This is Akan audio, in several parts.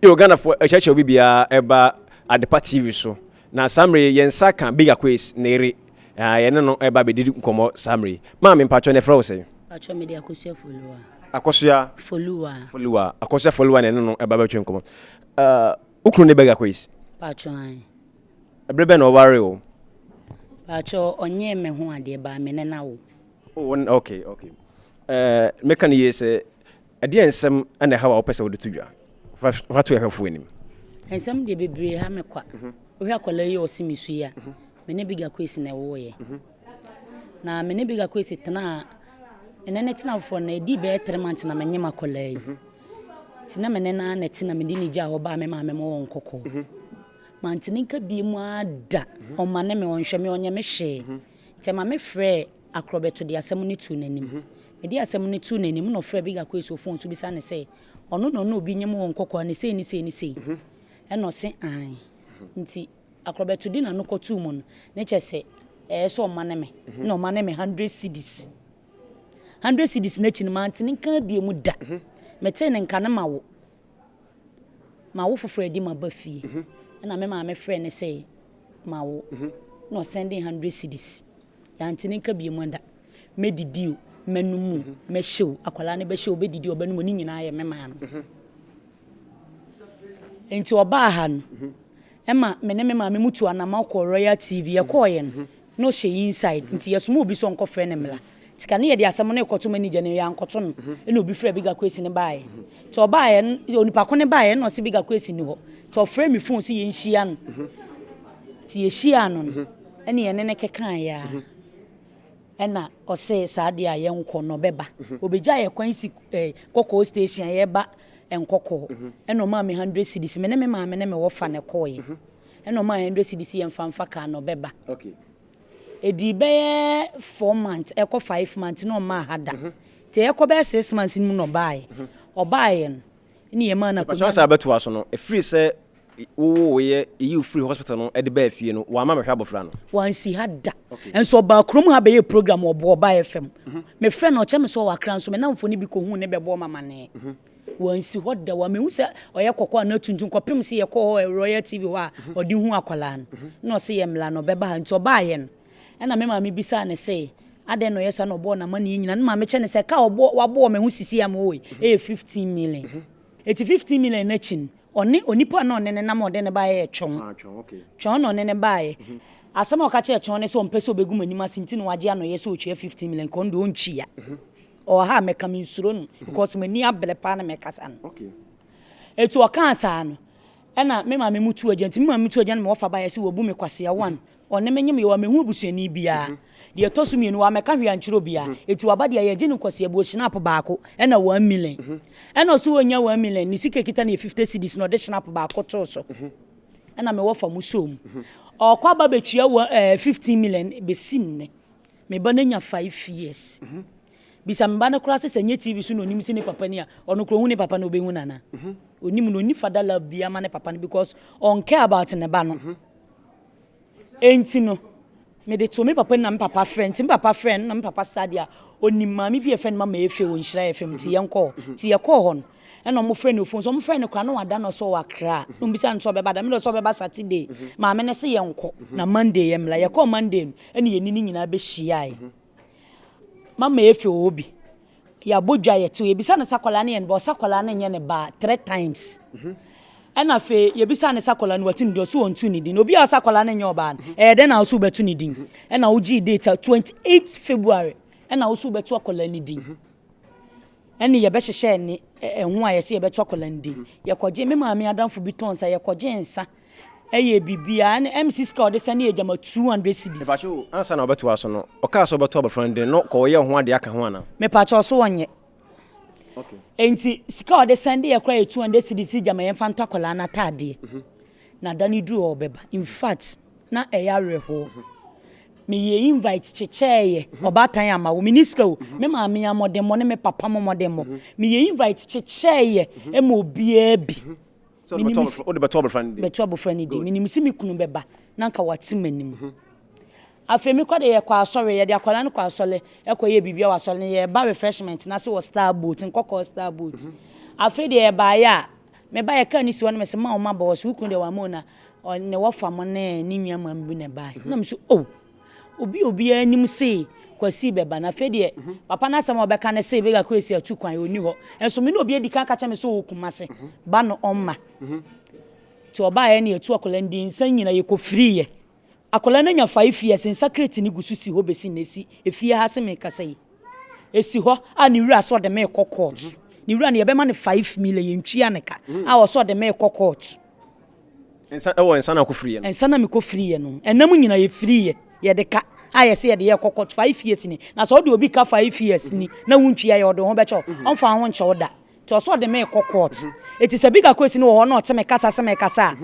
Yo, Ghanafoɔ, ɛkyerɛkyerɛ obi biara ɛba Adepa TV so. Na saa mmerɛ yi, yɛn nsa ka Big Akwes ne yere. Ah, yɛne no ɛba bɛdidi nkɔmmɔ saa mmerɛ yi. Maame, mpakyɛ ne frɛ wo sɛn? Pakyɛ, mede Akosua Foluwa. Akosua Foluwa. Foluwa. Akosua Foluwa na ɛne no ɛba bɛtwe nkɔmmɔ. Wo kunu ne Big Akwes? Pakyɛ, ae. Ɛberɛ bɛn na ɔwaree wo? Pakyɛ, ɔnyɛɛ me ho adeɛ baa me ne no awo. Oh, okay. Meka no yie sɛ, ɛdeɛn nsɛm na ɛha wo a wopɛ sɛ wode to dwa? Fa to ɛhwɛfoɔ anim. Nsɛm deɛ bebree ha me kwa. Wohwɛ akwadaa yi a ɔsi me so yi a, me ne Big Akwesi na ɛwoeɛ. Na me ne Big Akwesi tenaa, me ne no tena foforɔ no, ɛdii bɛyɛ 3 months na menyem akwadaa yi. Nti na me ne no ara na ɛte na mede ne gyaa hɔ baa me maame mo wɔ Nkɔkɔɔ. Mante ne nka bie mu ara da. Ɔma ne me, ɔnhwɛ me, ɔnyɛ me hwee. Nti ɛma me frɛɛ Akorɔbɛto de asɛm no too n'anim. Mede asɛm no too n'anim na ɔfrɛɛ Big Akwesi wɔ phone so bisa ne sɛ, ɔno na ɔne obi nyem wɔ Nkɔkɔɔ ne sei ne sei ne sei. Ɛna ɔse ae. Nti Akorɔbɛto de n'ano kɔtoo mu no, ne kyɛ sɛ ɛyɛ sɛ ɔma ne me. Na ɔma ne me 100 cedis. 100 cedis n'akyi no, mante ne nka bie mu da. Metee ne nka ne ma wo. Ma wo foforɔ adi ma ba fie. Ɛna me maame frɛ ne sɛ ma wo. Na ɔsɛnde 100 cedis. Yɛante ne nka bie mu da. Mɛdidi o, mɛnum o, mɛhyɛ o, akwadaa no bɛhyɛ o, bɛdidi o, ɔbɛnum o, ne nyinaa yɛ me maame. Nti ɔbaa ha no, ɛma me ne me maame mu tu anama kɔ Royal TV. Yɛkɔɔyɛ no, na ɔhyɛ inside. Nti yɛsoma obi sɛ ɔnkɔfrɛ ne mmla. Nti ka ne yɛde asɛm no rekɔto manager no, yɛankɔto no. Ɛna obi frɛ Big Akwesi ne baeɛ. Nti ɔbaeɛ no, onipa ko ne baeɛ na ɔse Big Akwesi ni hɔ. Nti ɔfrɛ me phone sɛ yɛnhyia no. Nti yɛhyia no no, ɛne yɛne ne kekaeɛ a. Ɛna ɔse saa deɛ a yɛnkɔ no ɔbɛba. Ɔbɛgya yɛ kwan si Kɔkɔɔ station a yɛba Nkɔkɔɔ. Ɛna ɔmaa me 100 cedis. Me ne me maame ne me wɔfa na ɛkɔɔeɛ. Ɛna ɔmaa 100 cedis yɛmfa mfa kaa na ɔbɛba. Ɛdii bɛyɛ 4 months ɛkɔ 5 months na ɔmaa ha da. Nti ɛkɔ bɛyɛ 6 months no mu na ɔbaeɛ. Ɔbaeɛ no, ne yɛmaa no Mepakyɛ akonnwa. Sɛ abɛtoa so no, ɛfiri sɛ wowoeɛ, ɛyi wo firi hospital no de baa fie no, wamma mehwɛ abɔfra no? Wansi ha da. Nso ɔbaa kurom ha bɛyɛ program wɔ Boɔba FM. Mefrɛ no, ɔkyɛ me sɛ ɔwɔ Accra nso me namfo no bi kɔhuu ne bɛbɔɔ me amanneɛ. Wansi hɔ da. Wamehu sɛ ɔyɛ kɔkɔɔ anaa tuntum kɔpem sɛ yɛkɔɔ hɔ Royal TV hɔ a ɔde hu akwadaa no. Na ɔse yɛ mmla no ɔbɛba ha. Nti ɔbaeɛ no, ɛna me maame bisaa ne sɛ adɛn na ɔyɛ saa na ɔbɔɔ n'amanneɛ nyinaa. Ne maame kyɛ ne sɛ ka a ɔbɔ wabɔɔ me ho sisi a mewɔ yi ɛyɛ 15 million. Eti 15 million n'akyi no, ɔne onipa na ɔne ne nam a ɔde ne baeɛ yɛ Twɔn. Twɔn na ɔne ne baeɛ. Asɛm a ɔka kyerɛɛ Twɔn ne sɛ ɔmpɛ sɛ ɔbɛgu m'anim ase nti na wagye ano yɛ sɛ ɔtua 15 million nka ɔno deɛ ɔntua. Ɔwɔ ha a mɛka, mensuro no because m'ani abere paa na mɛkasa no. Eti ɔkaa saa no, ɛna me maame mu tu agya nti me maame mu tu agya na me wɔfa baeɛ sɛ wabu me kwasea one. Ɔne me nyem yɛ wamehu abusuani biara. Deɛ ɛtɔ so mmienu, wamɛka hwee ankyerɛ obiara. Eti waba deɛ yɛgye no kwasea buo Schnapp baako ɛna 1 million. Ɛna ɔso ɔnya 1 million, ne sika kita no yɛ 50 cedis na ɔde Schnapp baako too so. Ɛna me wɔfa mu soo mu. Ɔkɔ aba bɛtua wɔ 15 million bɛsi nnɛ. Me ba no anya 5 years. Bisa me ba no koraa sɛ nyɛ TV so na onim sɛ ne papa ni a, ɔno koraa ohu ne papa no obɛhu nana. Onim no, onni father love bi ama ne papa no because ɔncare about ne ba no. Enti no, mede too me papa ni na me papa frɛ. Nti me papa frɛ no na me papa saa deɛ a onim maame bi a yɛfrɛ no Mama Efe wɔ Nhyira FM nti yɛnkɔ hɔ. Nti yɛkɔɔ hɔ no, ɛna ɔmo frɛ no phone so. Ɔmo frɛ no koraa na wada na ɔsɛ ɔwɔ Accra. Na ɔmo bisa no sɛ ɔbɛba da. Me de ɔsɛ ɔbɛba Saturday. Maame no se yɛnkɔ na Monday yɛmmra. Yɛkɔɔ Monday no, ɛna yɛne ne nyinaa bɛhyiaeɛ. Mama Efe wɔ hɔ bi. Yɛabɔ dwa yɛtew. Yɛbisa no sɛ akwadaa no yɛ ne ba. Ɔsɛ akwadaa no nyɛ ne ba three times. Ɛna afei yɛbisa no sɛ akwadaa no watu ne din. Ɔsɛ wɔntu ne din. Obi a ɔsɛ akwadaa no nyɛ ɔbaa no, ɛyɛ dɛn na ɔsɛ wobɛtu ne din? Ɛna wogyee date a 28 February ɛna wosɛ wobɛtu akwadaa no din. Ɛne yɛbɛhyehyɛ ne ɛho a yɛsɛ yɛbɛto akwadaa no din. Yɛkɔgye me maame adamfo bi tɔn nsa, yɛkɔgye nsa ɛyɛ biribiara ɛne MC sika a ɔde sɛne yɛ gyama 200 cedis. Mepakyɛ o, ansa na wɔbɛtoa so no, ɔkaa sɛ ɔbɛto abɔfra no din no, kɔ ɔyɛ ho adeɛ aka ho anaa? Mepakyɛ, ɔso wɔnyɛ. Nti sika a ɔde sɛnde yɛ koraa yɛ 200 cedis gyama yɛmfa ntɔ akwadaa no ataadeɛ. Na da no duru hɔ ɔbɛba. In fact, na ɛyɛ awerɛhoɔ. Meyɛ invite kyekyɛɛyɛ ɔbaatan ama wo meni sika o, me maame amɔdemmɔ ne me papa mɔmɔdemmɔ. Meyɛ invite kyekyɛɛyɛ ma obiara bi. Wode bɛto abɔfra no din? Bɛto abɔfra no din. Menim sɛ me kunu bɛba na nka wate m'anim. Afei mekɔ de yɛkɔ asɔre, yɛde akwadaa no kɔ asɔre, ɛkɔyɛ biribi wɔ asɔre no, yɛba refreshment na se wɔ Star Boat, Nkɔkɔɔ Star Boat. Afei deɛ yɛbaeɛ a, Mebaeɛ kaa no si hɔ no mese ma wo maba ɔse wo kunu deɛ wamma o na ne wɔfa mo ne ne nua maame bi na ɛbaeɛ. Na mese oh obi a obiara nim se Kwasi bɛba na afei deɛ papa no asɛm a ɔbɛka ne se Bega Kwesi atu kwan ɔnni hɔ. Nso me ne obi adi kan aka kyerɛ me sɛ ɔwɔ Kumase ba no ɔmma. Nti ɔbaeɛ na yɛtu akwadaa no de nsa nyina yɛkɔfiriiɛ. Akwadaa no anya 5 years nsa crate no gu so si hɔ bɛsi nnɛ ɛsi efie ha se mekasa yi. Esi hɔ a ne wura sɛ ɔde me rekɔ court. Ne wura no yɛbɛma no 5 million, yɛntua ne ka a ɔsɛ ɔde me rekɔ court. Nsa ɛwɔ nsa na akɔ firi yɛ no. Nsa na mekɔ firi yɛ no. Ɛnam nyina yɛfiri yɛ. Yɛde ka a yɛsɛ yɛde yɛ kɔ court 5 years ni. Na sɛ ɔde obi ka 5 years ni na wontwia yɛ ɔde ho bɛkyɛ wo. Ɔmfa ho nkyɛ wo da. Nti ɔsɛ ɔde me kɔ court. Eti sɛ Big Akwesi no wɔ hɔ na ɔte me kasa sɛ me kasa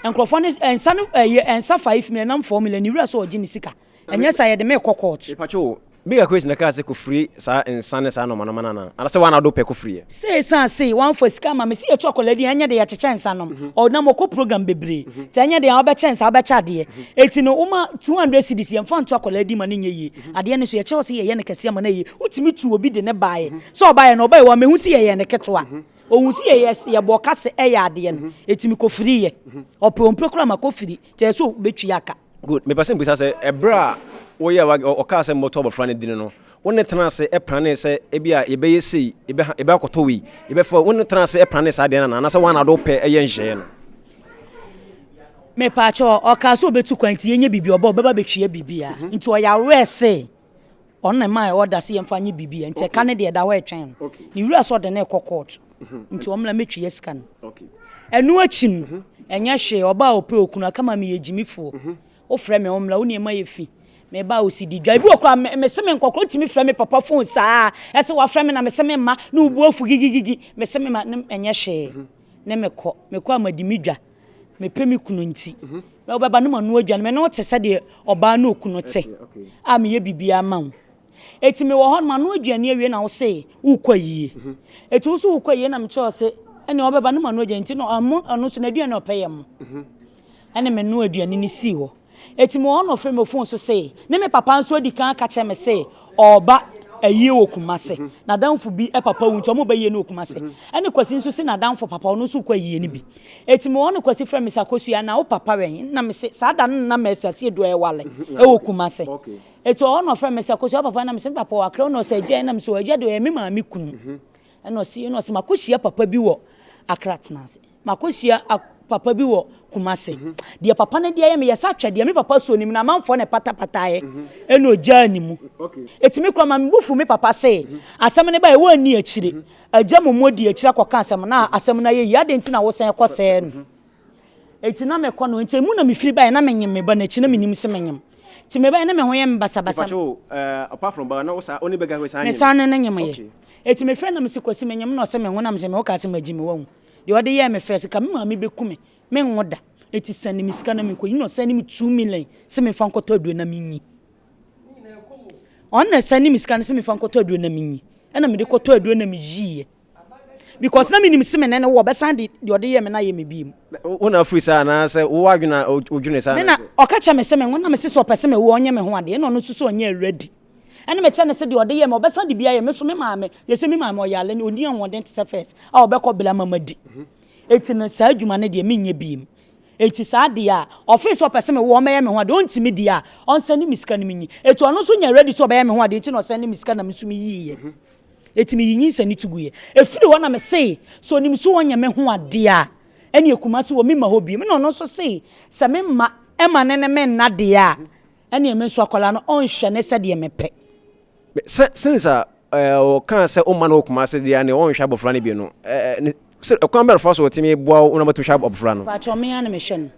a, nkurɔfoɔ no nsa no ɛyɛ nsa 5 million nam 4 million ne wura sɛ ɔgye ne sika. Ɛnyɛ sa yɛde me kɔ court. Mepakyɛw, Big Akwesi na kaa sɛ kɔfiri saa nsa ne saa nɔɔma nɔɔma no anaa? Anaasɛ woana wode wo pɛ kɔfiri yɛ? Sɛ ɛsiane se wamfa sika ama me sɛ yɛtu akwadaa din ɛnyɛ de yɛkyekyɛ nsa nom. Ɔnam ɔkɔ program bebree. Nti ɛnyɛ de a wobɛkyɛ nsa wobɛkyɛ adeɛ. Eti no woma 200 cedis yɛmfa nto akwadaa din ma no nyɛ yie. Adeɛ no so yɛkyerɛ wo sɛ yɛyɛ no kɛseɛ ama no ayie. Wotumi tu obi de ne baeɛ. Sɛ ɔbaeɛ no ɔbaeɛ wammɛhu sɛ yɛyɛ no ketewa. Ohun sɛ yɛyɛ yɛbɔ ka sɛ ɛyɛ adeɛ no. Eti mekɔfiri yɛ. Ɔpɛ ɔmpɛ koraa makɔfiri. Nti ɛsɛ sɛ wobɛtwi aka. Good. Mepɛ sɛ mbisa sɛ ɛberɛ a woyɛ ɔkaa sɛ mmɔtɔ abɔfra no dini no, wo ne tena ase ɛplanee sɛ ebi a yɛbɛyɛ sei, yɛbɛ akɔtɔ wei, yɛbɛfa wo ne tena ase ɛplanee saa deɛ no anaa anaasɛ woana de wo pɛ ɛyɛ nhyehyɛeɛ no? Mepaakyɛw, ɔkaa sɛ ɔbɛtu kwan nti yɛnyɛ biribi ɔba ɔbɛba bɛtua biribiara. Nti ɔyɛ aware se ɔno na ɛmaa ɔda sɛ yɛmfa nyɛ biribiara nti ɛka ne deɛ ɛda hɔ ɛtwɛn no. Ne wura sɛ ɔde no rekɔ court nti ɔmmra mɛtua sika no. Ɛno akyi no, ɛnyɛ hwee ɔbaa a ɔpɛ okunu aka ma meyɛ gyimifoɔ. Wofrɛ me ɔmmra wo nneɛma yɛ fi. Meba a osi di dwa. Ebi wɔ koraa me mese me nkɔkorɔ tumi frɛ me papa phone saa ɛsɛ wafrɛ me na mese me mma ne wo bo afu gigigigi mese me ma ne ɛnyɛ hwee ne mekɔ mekɔ a madi me dwa mepɛ me kunu nti na wobɛba ne ma no adwa no me ne wo te sɛdeɛ ɔbaa ne okunu te a meyɛ biribiara ma wo. Eti mewɔ hɔ no mano aduane awie na wo se wokɔ ayie. Eti wo so wokɔ ayie na mekyerɛ wo se ɛne ɔbɛba ne mano aduane nti no ɔmo ɔno nso n'aduane a ɔpɛ yɛ mo. Ɛne me noa aduane no sii hɔ. Eti mewɔ hɔ na ɔfrɛ me phone so se ne me papa nso adi kan aka kyerɛ me se ɔreba ayie wɔ Kumase. N'adamfo bi papa wu nti ɔmo ba ayie no wɔ Kumase. Ɛne Kwasi nso se n'adamfo papa ɔno nso rekɔ ayie no bi. Eti mewɔ hɔ na Kwasi frɛ me se Akosua na wo papa wɛn? Na mese saa da no na na Mercy Asiedu ɛrewale ɛwɔ Kumase. Eti ɔhɔ na ɔfrɛ me sɛ Akosua wo papa na mese me papa wɔ Accra na ɔsɛ agya na mese agya deɛ ɔyɛ me maame kunu. Ɛna ɔse ɛna ɔse makɔhyia papa bi wɔ Accra tena ase. Makɔhyia papa bi wɔ Kumase. Deɛ papa no de ayɛ me yɛ sɛ atwɛdeɛ me papa so nim na amanfoɔ na ɛpatapataeɛ ɛna ɔgyaa ne mu. Eti me kora ma me bo fu me papa se asɛm no ba ɛwɔ ani akyire. Agya momo di akyire akɔka asɛm na asɛm no ayɛ yie adɛn nti na wosan kɔ sɛɛ no. Eti na mekɔ no nti emu na mefiri baeɛ na menyem me ba n'akyi na menim sɛ menyem. Nti mebaeɛ na me ho yɛ me basabasa. Mepakyɛ o, eh, apart from ba na wo saa, wo ne bɛga hɔ saa nyem? Me saa ne no nyem yɛ. Eti mefrɛ na mese Kwasi menyem na ɔse menwo na mese me wo kaa sɛ magyi me wahu. Deɛ ɔde yɛɛ me first ka me maame bɛku me, menwo da. Eti sɛne me sika na menkɔyi na ɔsɛne me 2 million sɛ memfa nkɔtɔ aduro na menyi. Ɔno na sɛne me sika no sɛ memfa nkɔtɔ aduro na menyi. Ɛna mede kɔtɔ aduro na meyiiɛ. Because na menim se me ne no wɔ bɛsan de deɛ ɔde yɛɛ me no ayɛ me bio. Wo na afiri saa anaasɛ wo adwene a wodwene saa? Me na ɔka kyerɛ me sɛ menwo na mese sɛ ɔpɛ sɛ mewo ɔnyɛ me ho adeɛ ɛna ɔno nso sɛ ɔnyɛ ready. Ɛna mekyerɛ no sɛ deɛ ɔde yɛɛ me ɔbɛsan de bi ayɛ me so me maame deɛ sɛ me maame ɔyare no ɔnni ahoɔden te sɛ first a ɔbɛkɔ bla ma madi. Eti no saa adwuma no deɛ menyɛ bio. Eti saa deɛ a ɔfee sɛ ɔpɛ sɛ mewo ɔmmɛyɛ me ho adeɛ ɔntumi deɛ a ɔnsɛne me sika no menyi. Eti ɔno nso nyɛ ready sɛ ɔbɛyɛ me ho adeɛ nti na ɔsɛne me sika na me nso meyiiɛ. Eti meyii nyinsɛn no to guiɛ. Ɛfiri hɔ na mesee, sɛ ɔnim sɛ ɔnyɛ me ho adeɛ a, ɛneɛ Kumasi wɔ memma hɔ bio. Ɛna ɔno nso see, sɛ memma ɛma ne ne me nna deɛ a, ɛneɛ me nso akwadaa no ɔnhwɛ ne sɛdeɛ mepɛ. Sɛ since a ɔkaa sɛ ɔmma no wɔ Kumasi deɛ a neɛ ɔnhwɛ abɔfra no bio no, sɛ ɛkwan bɛn na ɔfa so ɔtumi boa wo na moatumi hwɛ abɔfra no? Paatwɔ me ara na mehwɛ no.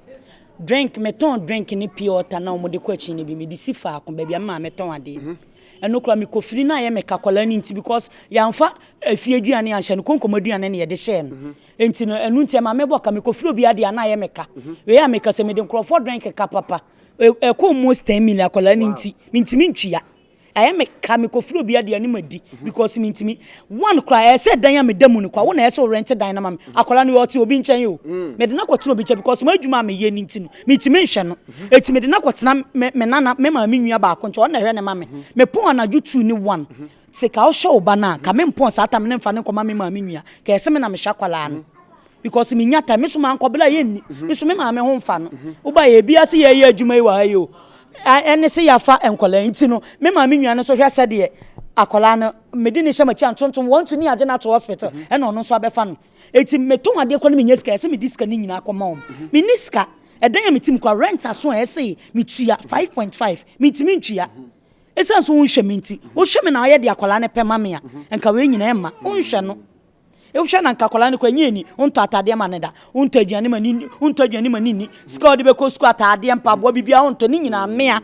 Drink, metɔn drink ne pure water na wɔde kɔ akyi no bi, mede si faako baabi a me maame tɔn adeɛ. Ɛno koraa mekɔfiri na ayɛ me ka akwadaa no nti because yɛamfa efie aduane anhyɛ no, konkom aduane na yɛde hyɛɛ no. Nti no ɛno nti ɛma mebɔ ka, mekɔfiri obi adeɛ a na ayɛ me ka. Wei a meka sɛ mede nkurɔfoɔ drink ka papa, ɛkɔ almost 10 million akwadaa no nti, mentumi ntua. Ɛyɛ me ka, mekɔfiri obi adeɛ a ne madi because mentumi. One koraa, ɛyɛ sɛ dan a meda mu no koraa, wo na ɛyɛ sɛ wo rent dan no ma me. Akwadaa no ɔte obi nkyɛn o. Mede no akɔtena obi nkyɛn because m'adwuma a meyɛ no nti no, mentumi nhwɛ no. Eti mede no akɔtena me me nana, me maame nua baako nkyɛn, ɔno na ɛhwɛ no ma me. Mepɔn anadwo 2 ne 1. Sɛ ka wohwɛ wo ba no a, ka mempɔn saa time no mfa no nkɔma me maame nua. Ka ɛyɛ sɛ me na mehwɛ akwadaa no. Because me nya time, me so mankɔ bla yɛ nni. Me so me maame ho mfa no. Woba yɛ ebi ase yɛyɛ adwuma yi wɔ ha yi o. Ɛne se yɛafa nkwadaa nti no, me maame nua no nso hwɛ sɛdeɛ akwadaa no, mede ne hyɛ m'akyi antontom, wɔn nso ni agye no ato hospital, ɛna ɔno nso abɛfa no. Eti metɔn adeɛ kora no menya sika, ɛsɛ mede sika no nyinaa kɔma wɔn. Menni sika. Ɛdan a mete mu kora, rent aso a ɛsɛ metua 5.5, mentumi ntua. Ɛsiane sɛ wonhwɛ me nti, wohwɛ me na woyɛ deɛ akwadaa no pɛ ma me a, nka wei nyinaa ɛmma. Wonhwɛ no. Wohwɛ na nka akwadaa no kora nyɛ ni, wontɔ ataadeɛ ma no da, wontɔ aduane ma no, wontɔ aduane ma no nni, sika a ɔde bɛkɔ sukuu, ataadeɛ, mpaboa, biribiara wontɔ, ne nyinaa mmea.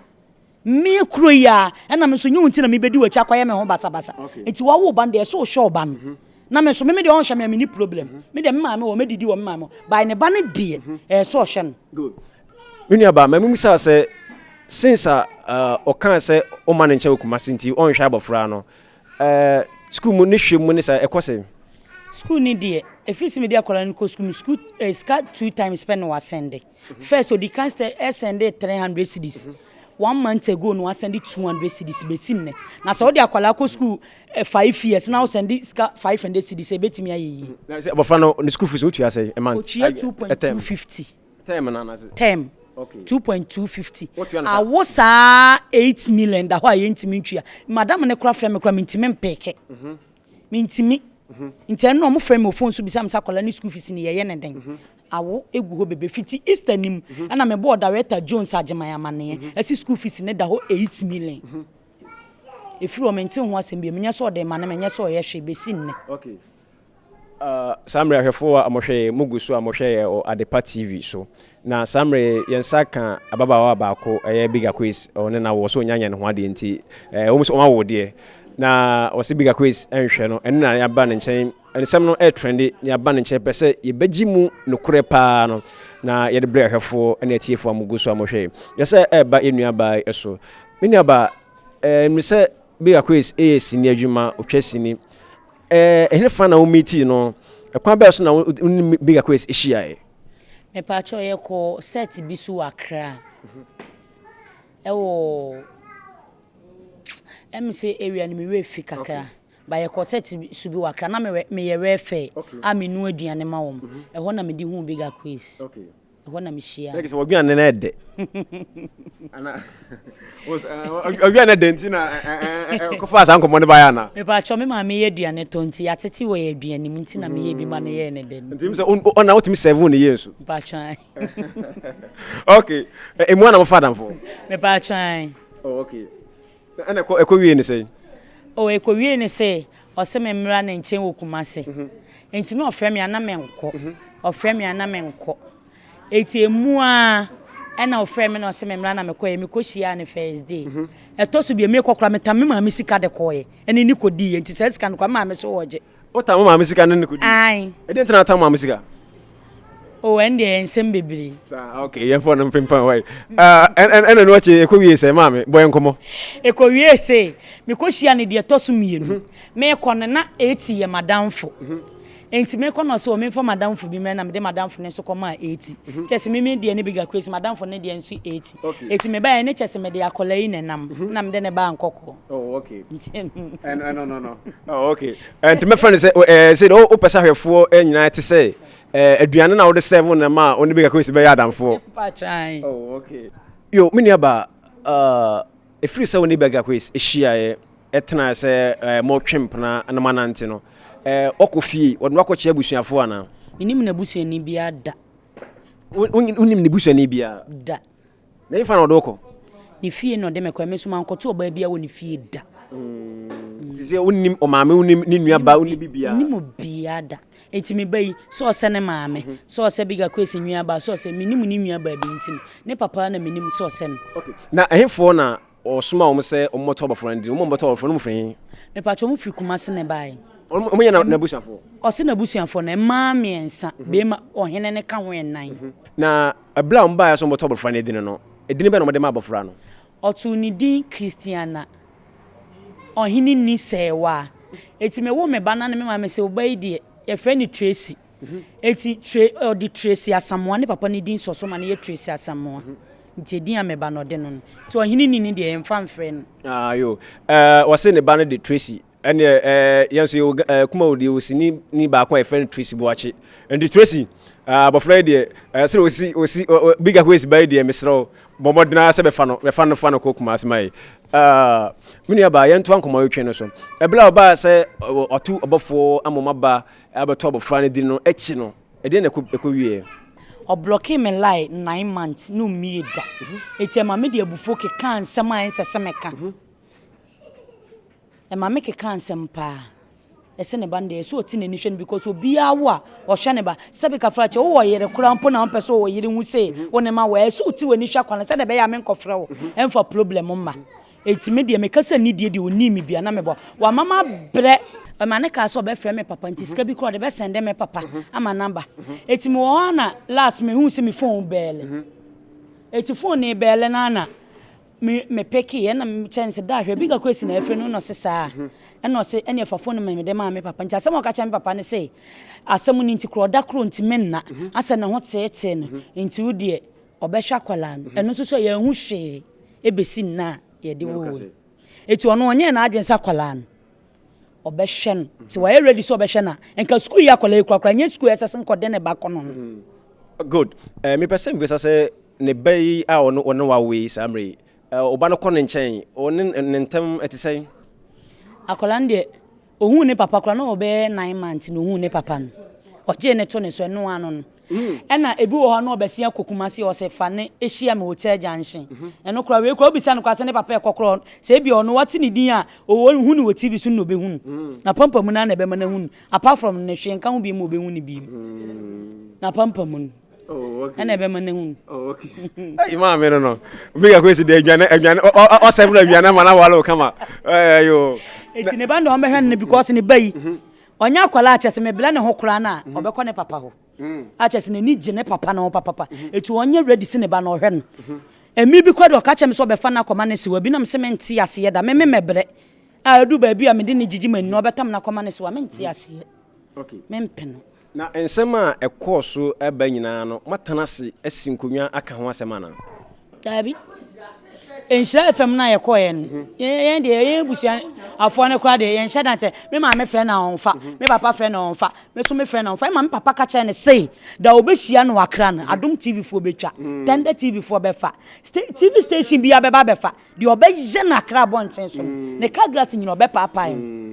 Mmea kuro yi a, ɛna me nso nyɛ wo nti na mebɛdi w'akyi akɔyɛ me ho basabasa. Nti wawo ba no deɛ, ɛsɛ wohwɛ wo ba no. Na me nso, me me deɛ ɔnhwɛ me a, menni problem. Me deɛ me maame wɔ, mɛdidi wɔ me maame hɔ. By ne ba no deɛ, ɛyɛ sɛ ɔhwɛ no. Good. Me nua baa, ma memmisa wo sɛ, since a ɔkaa sɛ womma no nkyɛn wɔ Kumasi nti ɔnhwɛ abɔfra no, Eh, sukuu mu ne hwɛ mu ne saa, ɛkɔ sɛn? Sukuu ne deɛ, ɛfiri sɛ mede akwadaa no kɔ sukuu mu, sukuu eh, sika two times pɛ na wasɛnde. First, ɔdi kan sɛ ɛsɛnde 300 cedis. One month ago na wasɛnde 200 cedis bɛsi nnɛ. Na sɛ wode akwadaa kɔ sukuu eh, 5 years na wosɛnde sika 500 cedis, ɛbɛtumi ayɛ yie. Na sɛ abɔfra no ne school fees wotua sɛ a month? Ɔtua 2.250. Term no anaasɛ? Term. Okay. 2.250. Wotua no saa? Awo saa 8 million da hɔ a yɛntumi ntua. Madam ne kora frɛ me kora mentumi mpeke. Mentumi. Nti ɛno na ɔmo frɛ me wɔ phone so bisa me sɛ akwadaa ne school fees ne yɛyɛ ne den. Awo egu hɔ bebree fiti Easter nim ɛna mebɔɔ director Jones Agyeman amaneɛ ɛsi school fees ne da hɔ 8 million. Efiri hɔ mente ho asɛm bio. Menyɛ sɛ ɔde ma ne menyɛ sɛ ɔyɛ hwee besi nnɛ. Okay. Saa mmerɛ ahwɛfoɔ a mohwɛ yɛ, mogu so a mohwɛ yɛ wɔ Adepa TV so. Na saa mmerɛ yɛn nsa ka ababaawa baako, ɛyɛ Big Akwes, ɔne na wɔ so ɔnya nyɛ ne ho adeɛ nti, ɛwɔ mu sɛ wɔn awo deɛ. Na ɔsɛ Big Akwes nhwɛ no, ɛno na yɛaba ne nkyɛn, nsɛm no ɛretrɛnde, na yɛaba ne nkyɛn pɛ sɛ yɛbɛgye mu nokorɛ paa no, na yɛde brɛ ahwɛfoɔ ne atiefoɔ a mogu so a mohwɛ yɛ. Yɛsɛ ɛreba yɛn nuabaa yi so. Me nuabaa, ɛɛ, sɛ Big Akwes ɛyɛ sini adwuma, ɔtwa sini. Ɛhefa na wo meetii no? Ɛkwan bɛn so na wo ne Big Akwes hyiaeɛ? Mepaakyɛw yɛkɔ set bi so wɔ Accra. Ɛwɔ ɛmi sɛ area no me werɛ fi kakra. Ba yɛkɔ set so bi wɔ Accra na meyɛ welfare a menoa aduane ma wɔn. Ɛhɔ na mede huu Big Akwes. Ɛhɔ na mehyia. Ɛkɛ sɛ wɔdwane no ɛdɛ. Ɔdwane ɛdɛ nti na kɔfa saa nkɔmmɔ no baeɛ anaa? Mepaakyɛw me maame yɛ aduane tɔ nti yɛatete wɔ yɛ aduane mu nti na meyɛ bi ma no yɛɛ ne dɛ no. Nti sɛ ɔna wotumi sɛvo ne yie nso. Mepaakyɛw. Okay. Emu ana mofa adamfo? Mepaakyɛw. Oh, okay. Ɛna ɛkɔ ɛkɔ wie ne sɛn? Oh, ɛkɔ wie ne sɛ ɔsɛ me mmra ne nkyɛn wɔ Kumase. Nti na ɔfrɛ me a na menkɔ. Ɔfrɛ me a na menkɔ. Eti emu a ɛna ɔfrɛ me na ɔsɛ me mmra na mekɔɛ. Mekɔ hyia ne first day. Ɛtɔ so bi mekɔ kora metam me maame sika de kɔɛ. Ɛne ne kɔdiiɛ nti saa sika no kora me maame so wɔgye. Wotam wo maame sika ne ne kɔdii? Ae. Ɛdeɛ nti na wotam maame sika? Oh, ɛn deɛ nsɛm bebree. Saa, okay, yɛmfa no mpempan hɔ yi. Ɛna no akyi ɛkɔ wie sɛ maame, bɔ yɛn nkɔmmɔ. Ɛkɔ wie sɛ mekɔ hyia no deɛ ɛtɔ so mmienu. Mekɔ no na eti yɛ madamfo. Nti mekɔ no sɛ ɔmemfa madamfo bi mmerɛ na mede madamfo no nso kɔmaa eti. Kyɛ sɛ meme deɛ ne Big Akwesi, madamfo no deɛ nso eti. Eti mebaeɛ ne kyɛ sɛ mede akwadaa yi na ɛnam na mede ne baa nkɔkɔɔ. Oh, okay. Ɛno no no no. Oh, okay. Nti mɛfa no sɛ ɛɛ sɛ wopɛ sɛ ahwɛfoɔ nyinaa te sɛ aduane na wode serve no ma a wo ne Big Akwesi bɛyɛ adamfoɔ. Oh, okay. Yo, me nua ba, ɛfiri sɛ wo ne Big Akwesi hyiaeɛ ɛtena sɛ motwe mpena na moanante no, ɔkɔ fie, wɔde no akɔkyea abusuafoɔ anaa? Menim n'abusuani biara da. Wonim ne busuani biara? Da. Na ɛhefa na ɔde wo kɔ? Ne fie na ɔde me kɔ. Me nso mankɔto ɔbaa biara wɔ ne fie da. Nti sɛ wonim ɔmaame, wonim ne nua ba, wonim bibiara? Menim obiara da. Nti me ba yi, sɛ ɔsɛ ne maame, sɛ ɔsɛ Big Akwesi nua ba, sɛ ɔsɛ, menim ne nua baa bi nti no, ne papa na menim sɛ ɔsɛ no. Okay. Na ɛhefoɔ na ɔsoma wɔn sɛ wɔmmɔtɔ abɔfra no din? Wɔn a wɔbɛtɔ abɔfra no, wɔn firi he? Mepatwa wɔn firi Kumasi na ɛbaeɛ. Wɔn yɛ n'abusuafoɔ? Ɔse n'abusuafoɔ no, mmaa mmiɛnsa, beema, ɔhene no ka ho nnan. Na ɛberɛ a wɔbaeɛ sɛ wɔbɛtɔ abɔfra no edin no, edin bɛn na wɔde maa abɔfra no? Ɔtoo ne din Christiana. Ɔhene nni sɛɛwaa. Enti mewoo me ba no a na me maame se, wo ba yi deɛ, yɛfrɛ no Tracy. Enti Tre, ɔde Tracy Asamoah, ne papa no din sɔ so ma no yɛ Tracy Asamoah. Nti edin a me ba no ɔde no no. Nti ɔhene nni no deɛ, yɛmfa mfrɛ no. Ah, yo. Ɛɛ, wɔse ne ba no de Tracy. Ɛneɛ ɛɛ yɛn nso yɛwɔ ɛɛ Kumawu deɛ osini ni baako a yɛfrɛ no Tracy Boakye. Nti Tracy, abɔfra yi deɛ ɛɛ sɛ osi osi Big Akwesi ba yi deɛ mesrɛ wo bɔ mmɔden ara sɛ bɛfa no bɛfa no fa no kɔ Kumasi ma yi. Me nua baa yɛntoa nkɔmmɔ yi twe no so. Ɛberɛ a ɔbaa sɛ ɔto ɔbɔfoɔ ama ɔma ba abɛto abɔfra no din no akyi no, ɛdeɛn na ɛkɔ ɛkɔ wieɛ? Ɔblɔkee me line 9 months na ɔmmie da. Enti ɛma mede abufuo kekaa nsɛm a ɛnsɛ sɛ meka. Ɛma me keka nsɛm paa. Ɛsɛ ne ba no deɛ ɛsɛ ɔte n'ani hwɛ no because obiara wo a ɔhwɛ ne ba. Sɛbi kafra kyɛ wowɔ yere koraa mpo na wompɛ sɛ ɔwɔ yere hu se wo ne ma wɔ ɛsɛ ɔte w'ani hwɛ akwadaa no sɛdeɛ ɛbɛyɛ a menkɔfrɛ wo ɛmfa problem mma. Enti me deɛ meka sɛ nidie deɛ ɔnii me bia na mebɔ. Wama mabrɛ. Ɛma ne kaa sɛ ɔbɛfrɛ me papa nti sika bi koraa ɔde bɛsɛnde me papa ama number. Enti mewɔ hɔ a na last mehuu sɛ me phone bɛɛle. Enti phone no bɛɛle no a na Me me peke ɛna me kyerɛ no sɛ da hwɛ bi kakra si na ɛfrɛ no na ɔse saa ɛna ɔse ɛne ɛfa phone ma me de maa me papa nti asɛm a ɔka kyerɛ me papa ne se asɛm no nti korɔ ɔda korɔ nti me nna asɛ ne ho teetee no nti wo deɛ ɔbɛhwɛ akwadaa no ɛno nso so yɛn ho hwee ɛbɛsi nna a yɛde wɔ wɔ eti ɔno ɔnyɛ n'adwene sɛ akwadaa no ɔbɛhwɛ no nti wayɛ ready sɛ ɔbɛhwɛ no a nka sukuu yi akwadaa yi korakora nyɛ sukuu ɛsɛ sɛ nkɔde ne ba kɔ no no. Good. Eh, mepɛ sɛ mebisa sɛ ne ba yi a ɔno ɔne wawo yi saa mmerɛ yi, eh, ɔba no kɔ ne nkyɛn, ɔne ne ntam ɛte sɛn? Akwadaa no deɛ, ɔhuu ne papa koraa na ɔbɛyɛ 9 months na ɔhuu ne papa no. Ɔgyee ne to ne so, ɛno ano no. Ɛna ebi wɔ hɔ a na ɔbɛsi akɔ Kumasi, ɔsɛ fa ne hyia me hotel junction. Ɛno koraa, wei koraa wobisa no koraa sɛ ne papa ɛkɔ koraa, sɛ ebi ɔno wate ne din a, ɔhu no wɔ TV so no na ɔbɛhu no. Na pampam no ara na ɛbɛma no ahu no. Apart from no hwee nka ho bio ma ɔbɛhu no bio. Na pampam no ɛna ɛbɛma no ahu no. Ayi maame no no. Obi ka kwesi de aduane aduane ɔsɛ fún aduane ama na wale kama. Ɛyɛ Eti ne ba no ɔmbɛhwɛ no because ne ba yi ɔnyɛ akwadaa akyɛ sɛ mebrɛ ne ho koraa no a ɔbɛkɔ ne papa hɔ. Akyɛ sɛ n'ani gye ne papa no ho papapa. Eti ɔnyɛ ready sɛ ne ba no ɔhwɛ no. Ɛmi bi kora de ɔka kyerɛ me sɛ ɔbɛfa no akɔma ne sewa bi nam sɛ mente aseɛ da me me mɛbrɛ. A ɛdu baabi a mede ne gyigyi m'ani na ɔbɛtam no akɔma ne sewa mente aseɛ. Mempene. Na nsɛm a ɛkɔɔ so ba nyinaa no, moatena ase asi nkonnwa aka ho asɛm anaa? Daabi. Nhyira FM no a yɛkɔeɛ no, yɛn deɛ yɛn abusua afoɔ no koraa deɛ yɛnhyɛ da sɛ me maame frɛ na ɔmfa, me papa frɛ na ɔmfa, me so me frɛ na ɔmfa. Ɛma me papa ka kyerɛ no se da ɔbɛhyia no Accra no, Adom TV foɔ bɛtwa, Thunder TV foɔ bɛfa, TV station biara bɛba abɛfa. Deɛ ɔbɛyɛ no Accra abɔnten so no, ne car glass nyina ɔbɛpaapae no.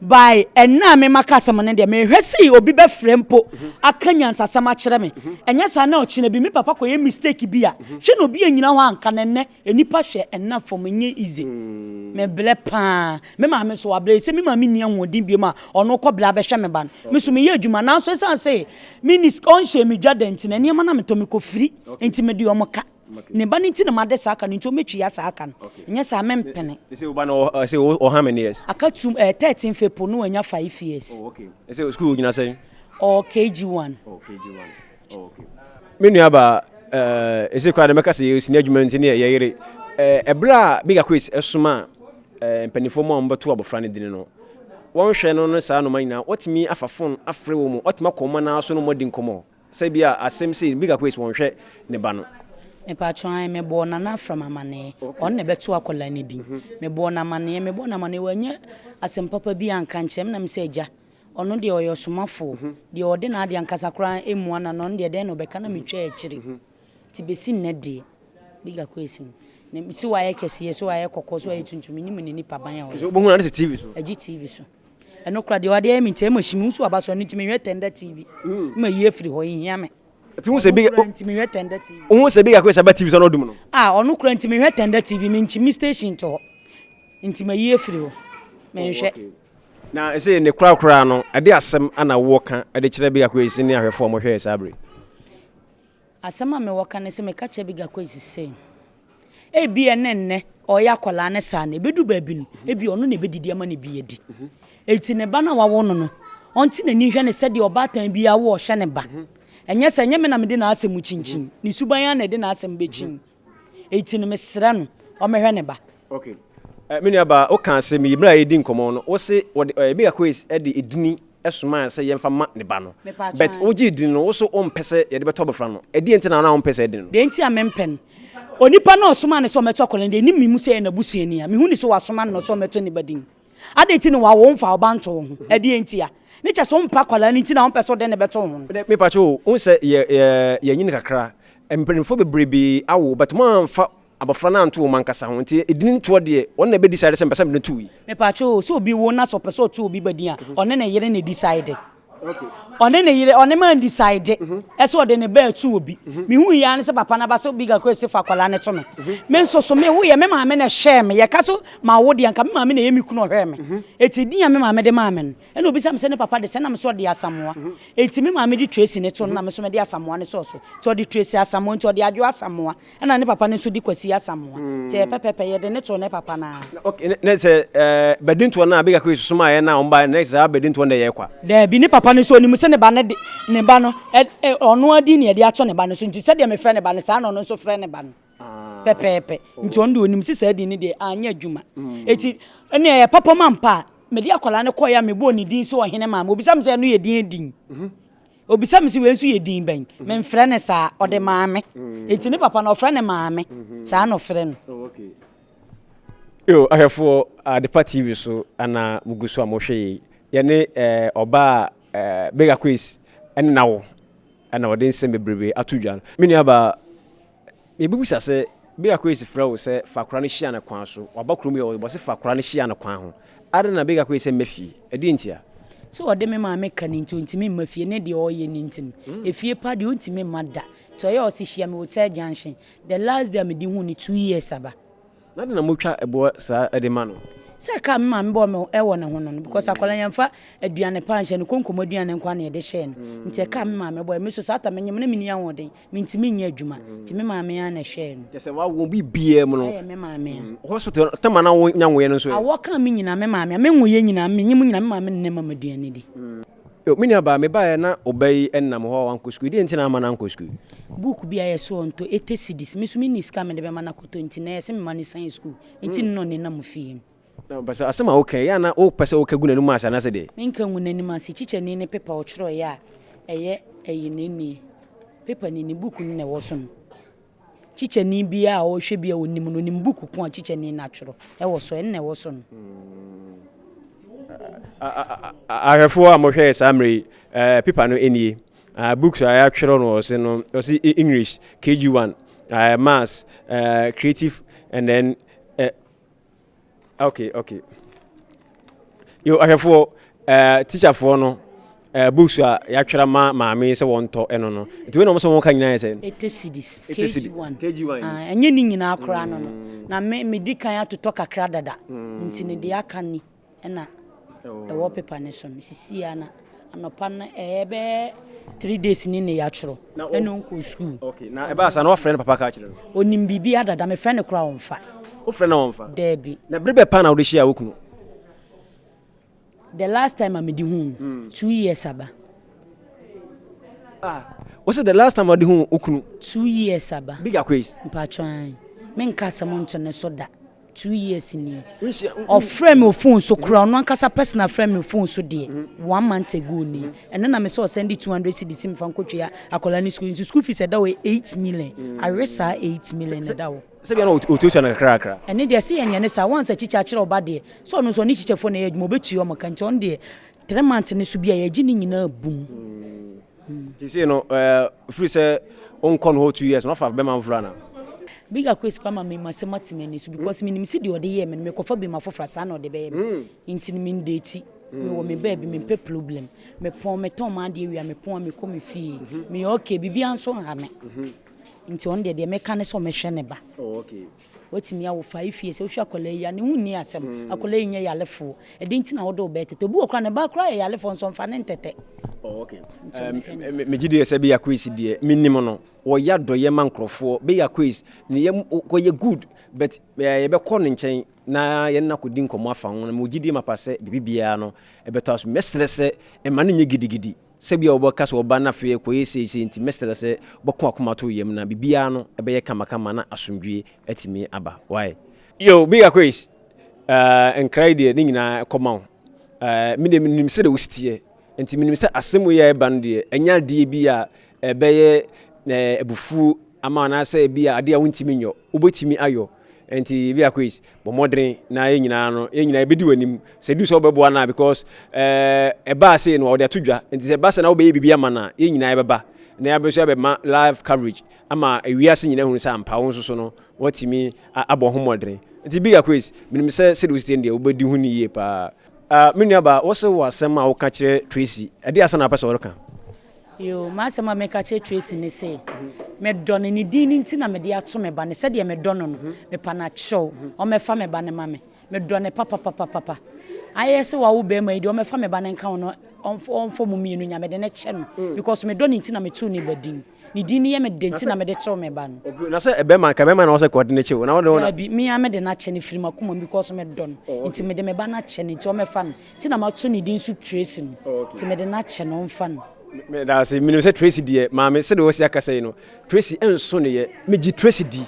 By ɛnna a mema ka asɛm no deɛ, mehwɛ sei obi bɛfrɛ mpo aka nyansasɛm akyerɛ me. Ɛnyɛ saa na ɔkyena bi me papa kɔyɛ mistake bi a, hwɛ na obi anyina hɔ anka no ɛnnɛ. Nnipa hwɛ ɛnna fam, ɛnyɛ easy. Mebrɛ paa. Me maame nso wabrɛ. Sɛ me maame nni ahoɔden biom a, ɔno kɔ brɛ abɛhwɛ me ba no. Me nso meyɛ adwuma nanso ɛsiane sɛ menni sika, ɔnhyɛɛ me dwa da nti no, nneɛma no a metɔ mekɔfiri nti mede wɔn ka. Ne ba no nti na made saa ka no nti ɔmɛtua saa ka no. Nyɛ saa mempene. Sɛ wo ba no sɛ wɔ how many years? Aka two 13 April no wanya 5 years. Oh, okay. Sɛ school gyina sɛn? Ɔ KG1. Oh, KG1. Oh, okay. Me nua ba ɛsɛ koraa de mɛka sɛ yɛsini adwuma nti ne yɛyere. Ɛberɛ a Big Akwes ɛsoma mpanimfoɔ mu a wɔbɛto abɔfra no dini no, wɔnhwɛ no ne saa nnoɔma nyinaa, wɔtumi afa phone afrɛ wɔn mu, wɔtumi akɔ wɔn nan so no wɔadi nkɔmmɔ. Sɛ bi a asɛm sei Big Akwes wɔnhwɛ ne ba no. Mepatwo ae mebɔɔ Nana Afram amaneɛ, ɔno na ɛbɛto akwadaa no din. Mebɔɔ no amaneɛ, mebɔɔ no amaneɛ wanyɛ asɛm papa bi anka nkyerɛ me na mesɛ agya, ɔno deɛ ɔyɛ ɔsomafoɔ, deɛ ɔde n'adeɛ ankasa koraa mmua no ano, ɔno deɛ dɛn na ɔbɛka na metwaa akyire. Nti bɛsi nnɛ deɛ, Big Akwes no, ne sɛ wayɛ kɛseɛ, sɛ wayɛ kɔkɔɔ, sɛ wayɛ tuntum, mennim ne nipa ban a ɔyɛ. So wobɛhu no ane sɛ TV so? Agye TV so. Ɛno koraa deɛ ɔde ayɛ me nti ɛma hyimi nso aba so ɛno nti mehwɛ Tender TV. Ma yi afiri hɔ ɛhia me. Nti wohu sɛ Big nti mehwɛ Tender TV. Wohu sɛ Big Akwes aba TV so na ɔdum no? Ah ɔno koraa nti mehwɛ Tender TV menkyimi station to hɔ nti ma yi afiri hɔ menhwɛ. Na ɛsɛ ne korakora no ɛde asɛm ana wɔka ɛde kyerɛ Big Akwes ne ahwɛfoɔ a wɔhwɛɛ saa bere? Asɛm a mewɔ ka ne sɛ meka kyerɛ Big Akwesi sɛ ebia ne nnɛ ɔyɛ akwadaa ne saa no ebedu baabi no ebia ɔno na ebedidi ama ne bi adi. Eti ne ba no a wawo no no ɔnte n'ani nhwɛ no sɛdeɛ ɔbaatan bi awo ɔhwɛ ne ba. Ɛnyɛ sɛ ɛnyɛ me na mede n'asɛm kyinkyin. Ne suban ara na ɛde n'asɛm bɛkyin. Eti no mesrɛ no ɔmmɛhwɛ ne ba. Okay. Me nua baa, woka asɛm yi, mmerɛ a yɛredi nkɔmmɔ no, wo se wɔde, Big Akwes de edini somaa sɛ yɛmfa ma ne ba no. But wogyee dini no, wo so wompɛ sɛ yɛde bɛtɔ abɔfra no. Ɛdeɛn nti na na wompɛ saa dini no? Deɛ nti a mempɛ no, onipa no a ɔsomaa no sɛ ɔmmɛto akwadaa no deɛ, ɛnim me mu sɛ ɛyɛ n'abusuani a, mehu no sɛ wasoma no sɛ ɔmmɛto ne ba din. Adɛn nti na wawo wo mfa wo ba nto wo ho? Ɛdeɛn ntia? Ne kyɛ sɛ wompɛ akwadaa no nti na wompɛ sɛ wode no bɛto wo ho no. Me pakyɛ o, wohu sɛ yɛ yɛ yɛnyini kakra, mpanimfoɔ bebrebee awo but moamfa abɔfra no anto wɔn ankasa ho nti edin toɔ deɛ wɔn na ɛbɛ decide sɛ mepɛ sɛ mede no to yi. Me pakyɛ o, sɛ obi wo na sɛ ɔpɛ sɛ ɔto obi ba din a, ɔne ne yere na ɛdecide. Ɔne ne yere, ɔne man decide ɛsɛ ɔde ne ba ɛto obi. Mehu yi ara ne sɛ papa no aba sɛ Big Akwesi fa akwadaa no to me. Me nso so me woyɛ me maame na ɛhwɛɛ me. Yɛka so ma wo deɛ nka me maame na ɛyɛ me kunu ɔhwɛɛ me. Eti din a me maame de maa me no, ɛna obisa me sɛ ne papa de sɛ na me sɛ ɔde Asamoah. Eti me maame de Tracy ne to no na me nso mede Asamoah ne sɔɔ so. Nti ɔde Tracy Asamoah nti ɔde Adwoa Asamoah. Ɛna ne papa no nso di Kwasi Asamoah. Nti ɛyɛ pɛpɛpɛ yɛde ne too ne papa no ara. Ok, ne sɛ ɛɛ badintoɔ no a Big Akwesi somaeɛ no a wɔn baeɛ no, ne saa badintoɔ no na ɛyɛ kwa? Daabi, ne papa no nso ɔnim sɛ ne ba no de, ne ba no, ɛ, ɛ, ɔno ara din na yɛde ato ne ba no so, nti sɛdeɛ mefrɛ ne ba no, saa na ɔno nso frɛ ne ba no. Pɛpɛɛpɛ. Nti ɔno deɛ ɔnim sɛ saa din no deɛ, anyɛ adwuma. Enti, ɛnna ɛyɛ papa ma ampa a, mede akwadaa no kɔeɛ a mebɔɔ ne din sɛ Ɔhene Maame. Ɔbisa me sɛ ɛno yɛ din din? Obisa me sɛ wei nso yɛ din bɛn? Memfrɛ no saa, ɔde maame. Enti ne papa no ɔfrɛ no maame. Saa na ɔfrɛ no. Oh, okay. Yo, ahwɛfoɔ Adepa TV so ana mugu so a mohwɛ yi. Yɛne eh, ɔbaa eh, Bega Quiz ɛne nawo ɛna ɔde nsɛm bebrebe ato dwa no. Me nuabaa, Mebisa sɛ, Bere a Kwesi frɛ wo sɛ fa akora no hyia no kwan so, waba kurom yi a, ɔse fa akora no hyia no kwan ho. Adɛn na Bega Kwesi mma fie? Ɛdeɛn ntia? Sɛ ɔde me maame ka no nti ɔntumi mma fie ne deɛ ɔreyɛ no nti no, efie pa deɛ ɔntumi mma da. Nti ɔyɛ a ɔse hyia me Hotel Junction. The last day a mede huu no two years aba. Na adɛn na motwa ɛboɔ saa de ma no? Sɛ ɛka a me maame bɔɔ me wɔ ne ho no no, because akwadaa no yɛmfa aduane pa nhyɛ no, konkom aduane nko ara na yɛde hyɛɛ no. Nti ɛka a me maame bɔɔ, me nso saa ta menyem na menni ahoɔden. Mentumi nyɛ adwuma nti me maame ara na ɛhwɛɛ no. Kyerɛ sɛ wawo biribiara mu no. Ɛyɛ me maame a. Hospital tɛma na wo nya nwoeɛ no nso ɛ? Awɔ kaa me nyinaa me maame a. Me nwoeɛ nyinaa menye mu nyinaa me maame na na ɛma me aduane di. Yo, me nua baa, me baeɛ na wo ba yi nam hɔ a wankɔ sukuu. Deɛ nti na amma no ankɔ sukuu? Book bi a yɛse ɔntɔ, eighty cedis. Me nso menni sika a mede bɛma no akɔtɔ nti na ɛyɛ sɛ mema no san sukuu. Nti na ɔnenam fie no. Na ɔpɛ sɛ asɛm a woka yi, ɛyɛ a na wopɛ sɛ woka gu n'anim ase anaasɛ deɛ? Menka ngu n'anim ase. Kyikyɛni ne pepa a ɔtwerɛeɛ a ɛyɛ ɛyi no nie. Pepa ni, ne book no na ɛwɔ so no. Kyikyɛni biara a ɔhwɛ bi a ɔnim no, ɔnim book ko a kyikyɛni no atwerɛ wɔ so, ɛno na ɛwɔ so no. Ahwɛfoɔ a mohwɛ saa mmerɛ yi, pepa no nie. Books a yɛatwerɛ no wɔ se no, ɔse English, KG1, Maths, Creative and then okay okay yo ahwɛfoɔ ɛɛ eh, teacherfoɔ no ɛɛ eh, books a yɛatwerɛ ma maame sɛ wɔntɔ ɛno no nti wei na wɔn sɛ wɔn ka nyinaa yɛ sɛ. Eighty cedis kg one kg one ah, ɛnyɛ ne nyinaa koraa no no mm. na me me di kan atotɔ kakra dada mm. nti ne deɛ aka ni ɛna ɛwɔ pepa ne so no sisi a na anɔpa no ɛyɛ bɛyɛ 3 days ni ne yɛatwerɛ ɛna ɔnkɔ sukuu. Okay, na ɛbaa saa na wafrɛ no papa ka kyerɛ no? Onim biribi adada, mefrɛ no koraa ɔmfa. Wofrɛ no ɔmfa? Daabi. Na bere bɛ paa na wode hyia wo kunu? The last time a mede hu no, 2 years aba. Ah, wo sɛ the last time a wode hu wo kunu? 2 years aba. Big Akwes. Mpatsɔ ae. Menka asɛm nto ne so da. 2 years nie. Ɔfrɛ me wɔ phone so koraa, ɔno ankasa personal frɛ me wɔ phone so deɛ, one month ago nie. Ɛno na me sɛ ɔsɛnde 200 cedis mefa nkɔtua akwadaa no school. Nso school fees ɛda hɔ yɛ 8 million. Awe saa 8 million ɛda hɔ. Sɛ bia na ɔtuatua no kakrakra. Ɛno deɛ sɛ yɛnyɛ ne saa, once a kyikya akyerɛ ɔba deɛ, sɛ ɔno nso ɔne kyikyafoɔ na ɛyɛ adwuma, ɔbɛtua wɔn ka nti ɔno deɛ 3 months no so bi a yɛgye ne nyinaa bum. Nti sei no ɛfiri sɛ wonkɔ no hɔ 2 years no wafa bɛma foforɔ anaa? Big Akwesi koraa ma me masɛm ate m'ani so because menim sɛ deɛ ɔde yɛɛ me no mekɔfa bi ma foforɔ a saa na ɔde bɛyɛ me. Nti no mendate, mewɔ me baabi mempɛ problem. Mepɔn metɔn m'adeɛ wie a mepɔn a mekɔ me fie. Meyɛ okay biribiara nso nha me. Nti ɔno deɛ deɛ meka ne sɛ ɔmɛhwɛ ne ba. Oh, okay. Watumi awo 5 years wohwɛ akwadaa yi a ne ho nni asɛm. Akwadaa yi nyɛ yalefoɔ. Ɛdeɛn nti na wode wo ba retete? Obi wɔ koraa ne ba koraa yɛ yalefoɔ nso ɔmfa ne ntɛtɛ. Oh, okay. Megye di sɛ Bea Kwesi deɛ menim no wɔyɛ adɔyɛ ma nkurɔfoɔ. Bea Kwesi ne yam ɔyɛ good but yɛbɛkɔ ne nkyɛn na yɛne no akɔdi nkɔmmɔ afa ho na mewɔ gyidie mapa sɛ biribi biara no ɛbɛtɔ aso. Mɛsrɛ sɛ mma no nyɛ gidigidi sɛ bia wɔbɛka sɛ ɔba no afei ɛkɔyɛ seisei nti mɛsrɛ sɛ wobɛko akoma ato wo yam na biribiara no ɛbɛyɛ kamakama na asomdwie atumi aba. Why? Yo, Big Akwes, uh, nkra yi deɛ ne nyinaa ɛkɔma wo. Uh, me deɛ menim sɛdeɛ wosi teɛ nti menim sɛ asɛm yi a ɛba no deɛ ɛnyɛ adeɛ bi a ɛbɛyɛ eh, abufuo ama anaasɛ ebi a adeɛ a wontumi nyɔ wobɛtumi ayɔ. Nti bi akwes bɔ mmɔden na yɛn nyinaa no, yɛn nyinaa yɛbɛdi w'anim sɛ du sɛ wobɛboa no a, because ɛbaa sei no ɔde ato dwa. Nti sɛ ɛba sɛ na wobɛyɛ biribi ama no a, yɛn nyinaa yɛbɛba na yɛabɛso yɛbɛma live coverage ama ewiase nyinaa hunu sɛ ampa wo nso so no watumi abɔ ho mmɔden. Nti Big Akwes, menim sɛ sɛdeɛ wosi teɛ no deɛ, wobɛdi ho ni yie paa. Me nuabaa, wo se wɔ asɛm a woka kyerɛ Tracy, ɛdeɛ asɛm na wopɛ sɛ ɔreka? Yoo, m'asɛm a meka kyerɛ Tracy ne se, medɔ no, ne din no nti na mede ato me ba no, sɛdeɛ medɔ no no, mepa no akyɛw, ɔmmɛfa me ba no ma me. Medɔ no papapapapa. Ayɛ sɛ wawo barima yi deɛ, ɔmmɛfa me ba no nka ho na ɔmfa mo mmienu nya, mede no kyɛ no, because medɔ no nti na metoo ne ba din. Ne din no yɛ me dɛ nti na mede too me ba no. Na sɛ bɛrima nka bɛrima na ɔsɛ kɔde ne kyɛ o na ɔde. Dabi, me ara mede no akyɛ no firi m'akoma mu because medɔ no. Nti mede me ba no akyɛ no nti ɔmmɛfa no. Nti na mato ne din nso Tracy no. Nti mede no akyɛ no, ɔmfa no. Meda ase. Menim sɛ Tracy deɛ, maame, sɛdeɛ wɔsi akasa yi no, Tracy nso ne yɛ. Megye Tracy di.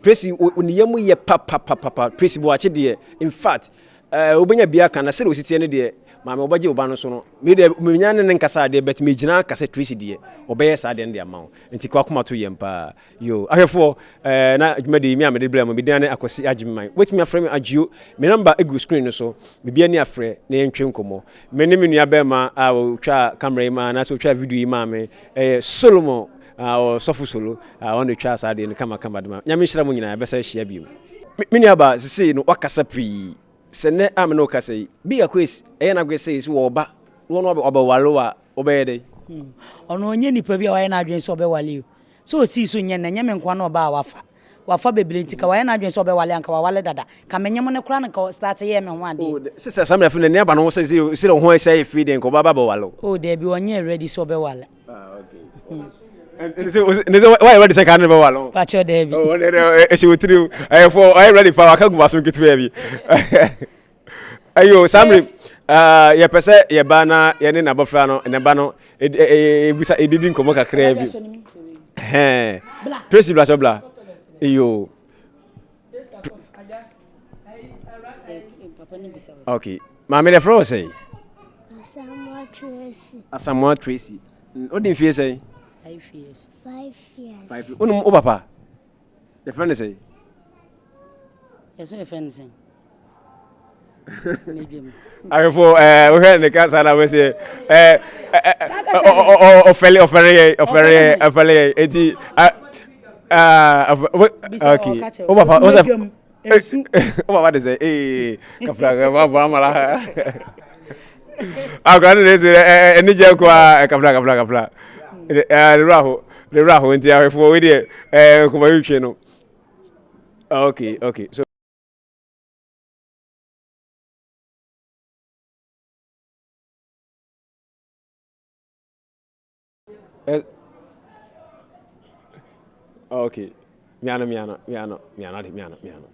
Tracy, ne yam yɛ papapapapa. Tracy Boakye deɛ, in fact, wobɛnya bi aka na sɛdeɛ wɔsi teɛ no deɛ, maame wɔbɛgye wo ba no so no, me deɛ menya ne ne nkasa adeɛ, but megyina aka sɛ Tracy deɛ ɔbɛyɛ saa deɛ no de ama wo. Nti kɔ akoma to yɛm paa. Yo, ahwɛfoɔ, na dwumadi yi me a mede brɛ mo, me din ne Akwasi Agyeman. Wobɛtumi afrɛ me Agyio. Me namba egu screen no so. Biribi ani afrɛ na yɛntwe nkɔmmɔ. Me ne me nua bɛrima a ɔtwa camera yi maa anaasɛ ɔtwa video yi maa me ɛyɛ Solomon, ɔsɔfo Solo, a ɔno na ɔtwa saa adeɛ no kama kama de ma. Nyame nhyira mo nyinaa, yɛbɛsan ahyia bio. Me nuabaa, sesei no wakasa pii. Sɛ nnɛ a me ne wo kasa yi, Big Akwes ɛyɛ n'adwene sɛ sɛ wɔba na ɔno abɛware wo a, wobɛyɛ dɛn? Ɔno ɔnyɛ nipa bi a wayɛ n'adwene sɛ ɔbɛware o. Sɛ osii so nyɛ nnɛ, nyɛ me nkoa na ɔbaa a wafa. Wafa bebree nti ka wayɛ n'adwene sɛ ɔbɛware a nka waware dada. Ka menye mo no koraa na nka ɔstarte yɛɛ me ho adeɛ. Oh, sɛ saa mmerɛ afei n'ani aba ne ho sɛ sɛ wo ho ayɛ sɛ firi deɛ nka ɔbɛba abɛware wo. Oh daabi, ɔnyɛɛ ready sɛ ɔbɛware. Ah, okay. Ne sɛ wayɛ ready sɛ kaa ne bɛware wo. Pakyɛ daabi. Oh, ɛhyɛ wo tirim. Ɛyɛfoɔ ɔyɛ ready paa, waka gu w'aso ketewa bi. Ayo, saa mmere yɛpɛ sɛ yɛba na yɛne n'abɔfra no, ne ba no, ɛbusa ɛdidi nkɔmmɔ kakraa bi. Hɛn. Tracy bla sɛ bla. Iyo. Okay. Maame dɛ frɛ wo sɛ? Asamoah Tracy. Asamoah Tracy. Wodi mfie sɛn? 5 years. 5 years. 5. Wonim wo papa? Yɛfrɛ no sɛn? Yɛsɛ yɛfrɛ no sɛn? Ahwɛfo, wohwɛ ne kasa na wosɛ ɔfɛle ɔfɛre yɛ ɔfɛre yɛ ɔfɛle yɛ eti okay, wo papa wo sɛ wo papa de sɛ ee kafra kafra bɔ amala akora ne de sɛ ɛni jɛ nko a kafra kafra kafra ɛɛ ne wura ho ne wura ho. Nti ahwɛfo, wei deɛ nkɔmɔ yi twe no. Okay, so. Okay. Miano, miano, miano, miano, miano, miano.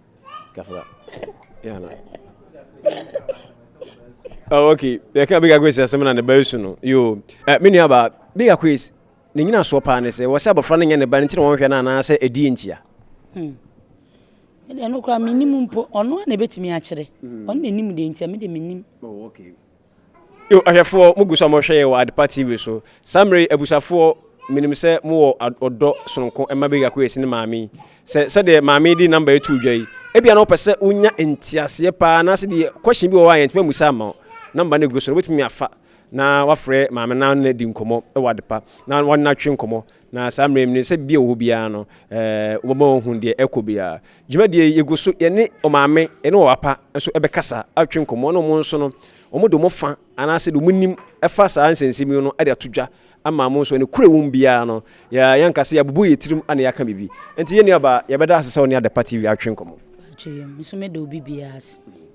Kafra. Miano. Oh, okay. Yɛka Big Akwes asɛm na ne ba esu no. Yo. Me nua ba, Big Akwes, ne nyina soɔ paa ne sɛ, wɔ sɛ abɔfra no nyɛ ne ba no nti na wɔnhwɛ no anaasɛ ɛdi ntia? Ɛdeɛ no koraa mennim mpo, ɔno a na ɛbɛtumi akyerɛ. Ɔno na ɛnim deɛ nti a, mede mennim. Oh, okay. Yo, ahwɛfoɔ, mogu so a mohwɛ yɛn wɔ Adepa TV so. Saa mmerɛ yi, abusuafoɔ, menim sɛ mowɔ ɔdɔ sononko ma Big Akwes ne maame yi. Sɛ sɛdeɛ maame yi de number yi too dwa yi, ebia na wopɛ sɛ wonya nteaseɛ paa anaasɛ deɛ question bi wɔ hɔ a yɛntumi ammisa amma wo. Number no gu so no, wobɛtumi afa na wafrɛ maame na ne adi nkɔmmɔ wɔ Adepa na wɔne no atwe nkɔmmɔ. Na saa mmerɛ yi, menim sɛ biribi a ɛwɔ hɔ biara no, wobɛma wɔahu deɛ ɛkɔ biara. Dwumadie yi, yɛgu so, yɛne ɔmaame, yɛne ɔpapa nso bɛkasa, atwe nkɔmmɔ, na wɔn nso no, wɔde wɔn fa anaasɛ deɛ wɔnim fa saa nsɛnsɛm yi no de ato dwa ama mo nso, nokorɛ wɔ mu biara no, yɛanka sɛ yɛabobɔ yɛn tirim na yɛaka biribi. Nti yɛn nuabaa, yɛbɛda ase sɛ wo ne Adepa TV atwe nkɔmmɔ. Mpakyɛ yɛm, me nso mɛda obi biara ase.